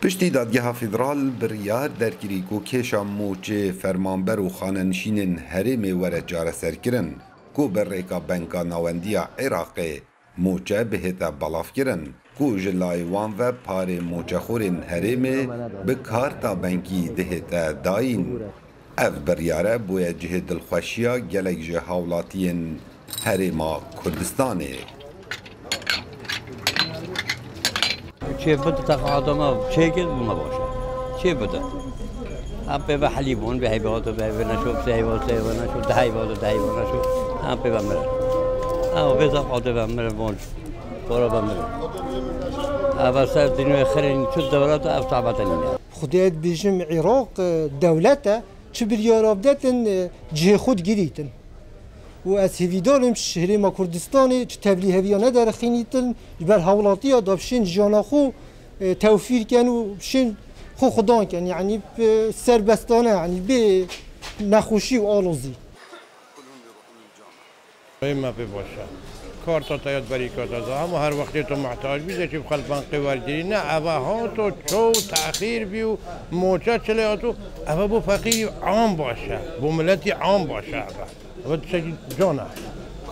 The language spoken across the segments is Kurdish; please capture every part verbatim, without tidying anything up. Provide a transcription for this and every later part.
Piştî Dadgeha Federal biryar derkirî ku kêşa moçê fermanber û xanenişînên herêmê were çareserkirin, ku bi rêka Banka Nawendiya Iraqê moçe bihête belavkirin, ku ji layê wan ve parê moçexorên herêmê bi karta bankî dihête dayîn. Ev biryare bûye cihê dilxweşiya gelek ji hawlatiyên Herêma Kurdistanê. Çê bide teq adama çê kir bû me baş e. Çê bide. Em pê ve helî bûn, bi heyva tu, bi heyva neşo, bi heyva, bi heyva neşo, di heyva tu, di heyva neşo. Em pê ve mire. Em pê teq adama mire bûn. Para ve mire. Ev ser dinyayê xirên çi dewlet ev tabete nîne. Xwedê dibêjim Iraq, e, dewlet e. Çi biryara bidetin, e, cihê xwe digirîtin. Û ez hêvîdar im ji Herêma Kurdistanê çi tevlîheviya nederixînîtin, ji ber hawlatiya da bişên jiyana xwe, e, tewfîr ken û bişên xwe xudan ken, yanî, e, serbestane, yanî bê nexweşî û alozî. Ê me pê baş e. Karta te ya di berîka te de. Hema her wextê tu muhtac bî, de çi bi xelpan qê wergirî. Ne, eve hato ço texîr bî û moçe çilê hato. Eve bo feqîrî am baş e. Bo miletî am baş e eve. Eve tiştekî can e.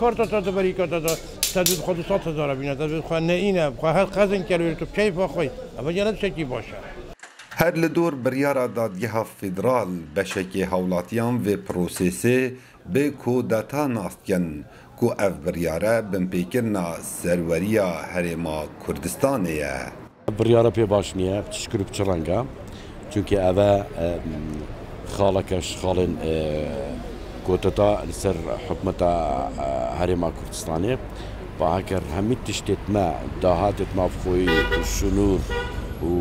Karta te di berîka te de. Te dû xwe du sed hezar e bîne. Te dû xwe neyîne. Xwe her qezin kel wê tu keyfa xwe. Eve gene tiştekî baş e. Her li dor biryara Dadgeha Federal beşekê hawlatiyan vê prosesê bi kudeta nas dikin ku ev biryare binpêkirina serweriya Herêma Kurdistanê ye. Biryara pê baş niye, bi çi şikir û bi çi renga? Çunkî eve, e, xaleke ji xalên, e, kudeta li ser hikûmeta, e, Herêma Kurdistanê. Ba heker hemî tiştê me, dahatê me bi xweyî û şinûr û,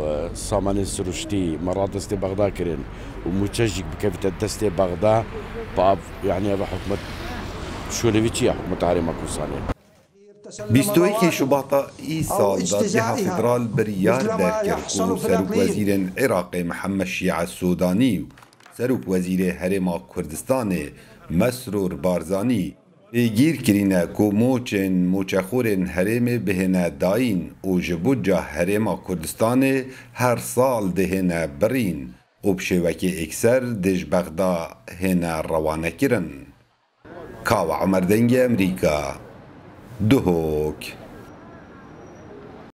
e, samenên siruştî me radestê Bexda kirin û mûçe jî bikevîte destê Bexda, ba ev, yanî ev hikûmet şolevî çi ye hikûmeta Herêma Kurdistanê? Bîst û yekê Şubata îsal Dadgeha Federal biryar derkir ku Serokwezîrên Iraqê Mihemed Şia Sudanî û Serokwezîrê Herêma Kurdistanê Mesrûr Barzanî pêgîr kirîne ku moçên moçexorên herêmê bihêne dayîn û ji budca Herêma Kurdistanê her sal dihêne birîn û bi şêwekê êkser dê ji Bexda hêne rewanekirin. Kawa Omer, Dengê Emerîka, Duhok.